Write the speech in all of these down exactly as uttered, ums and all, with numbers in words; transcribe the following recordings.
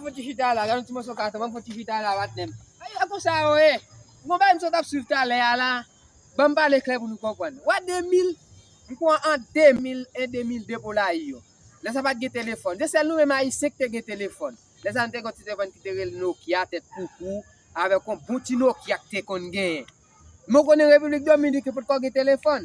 Fon ti chita la, gade yon ti mòso katon, ban m fon ti chita la, patnè m. Ay, a konsa yo ye. Bon, bagay m sot ap swiv talè a la. Ban m pale klè pou nou konprann. Wè de mil, m kwè an de mil en, de mil de pou layi yo. Lè sa pa t gen telefòn. Se sèl nou menm Ayisyen ki te gen telefòn. Lè sa nou te gen yon ti telefòn ki te rele Nokia, tèt koukou, avèk yon bon ti Nokia ki te konn genyen. Men w konnen Repiblik Dominik yo potko gen telefòn.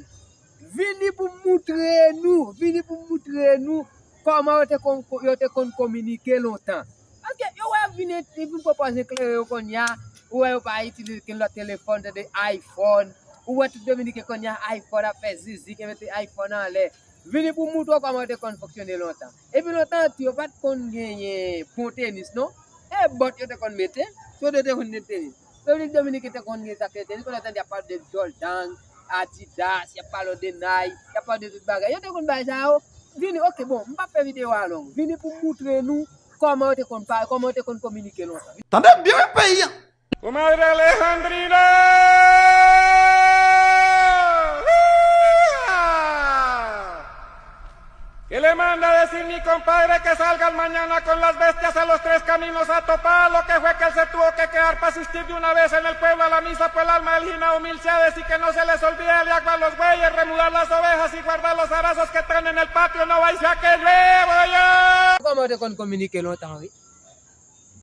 Vini pou moutre nou, vini pou moutre nou kòman yo te konn, yo te konn kominike lontan. Paske yo wè vini, vin pran pòz eklere yo konnya, ou wè yo pa itilize kenn lòt telefòn, tande iPhone. Ou wè tout Dominiken konnya iPhone ap fè zizi, ki mete iPhone anlè. Vini pou moutre w kòman yo te konn fonksyone lontan. Epi lontan tou, yo pa t konn genyen bon tenis, non. E bòt yo te konn mete, sou yo te konn mete tenis. Repiblik Dominiken te konn gen sa k rele tenis, kounye a tande y ap pale de Jordan, Adidas, y ap pale de Nike, y ap pale de tout bagay. Yo te konn bay sa yo. Vini, ok, bon, m p ap fè videyo a long. Vini pou m moutre nou kòman yo te konn pa, kòman yo te konn kominike lontan. Tande byen wi peyi an. Comadre Alejandrina. ¿Qué le manda a decir mi compadre que salga mañana con las bestias a los tres caminos a topar? Lo que fue que él se tuvo que quedar para asistir de una vez en el pueblo a la misa, pues el alma del Gina humildeades y que no se les olvide el agua a los bueyes, remudar las ovejas y guardar los zarazos que están en el patio, no vais a que llueva yo. Kòman yo te konn kominike lontan, wi?